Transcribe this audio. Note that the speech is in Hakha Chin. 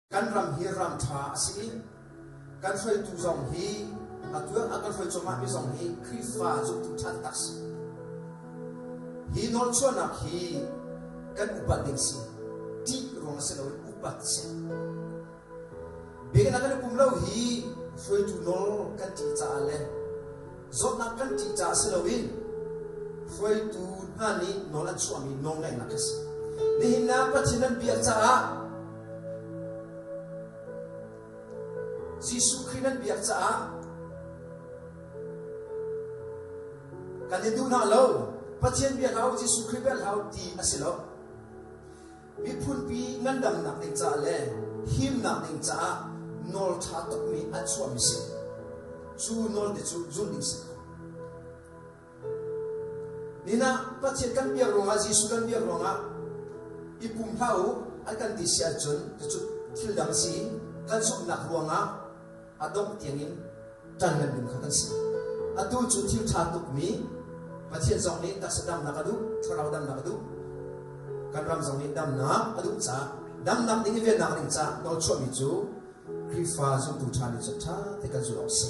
Kan ram hi ram ṭha a si i kan hruaitu zong hi atu a kan hruai cuahmahmi zong hi Khrihfa zumtu ṭha taktak si. Hi nawlchuahnak hi kan upat ding si. Ṭih ruang a si loin upat si. Biakinn ah kan i pum lo hi hruaitu nawl kan ṭih caah le zawtnak kan ṭih caah si loin hruaitu hna nih nawl an chuahmi nawlngaihnak a si. Nihin ah Pathian an biak caah Jesuh Khrih nan biak caah kan in duh hna lo. Pathian biak hau, Jesuh Khrih biak hau ti a si lo. Miphunpi ngandamnak ding caah le himnak ding caah nawl ṭha tukmi an chuahmi si. Cu nawl te cu zulh ding si ko. Nina Pathian kan biak ruangah Jesuh kan biak ruangah i pum hlah u an kan ti si ahcun cucu thil dang si kan zumhnak ruangah a dongh tiangin ṭan ngan ding kha kan si. Atu cu thil ṭha tukmi Pathian zong nih taksa damnak a duh, thlarau damnak a duh. Kan ram zong nih damnak a duh caah damnak ding i vennak ding caah nawlchuahmi cu Khrihfa zumtu ṭha nih cun ṭha te kan zulh awk a si.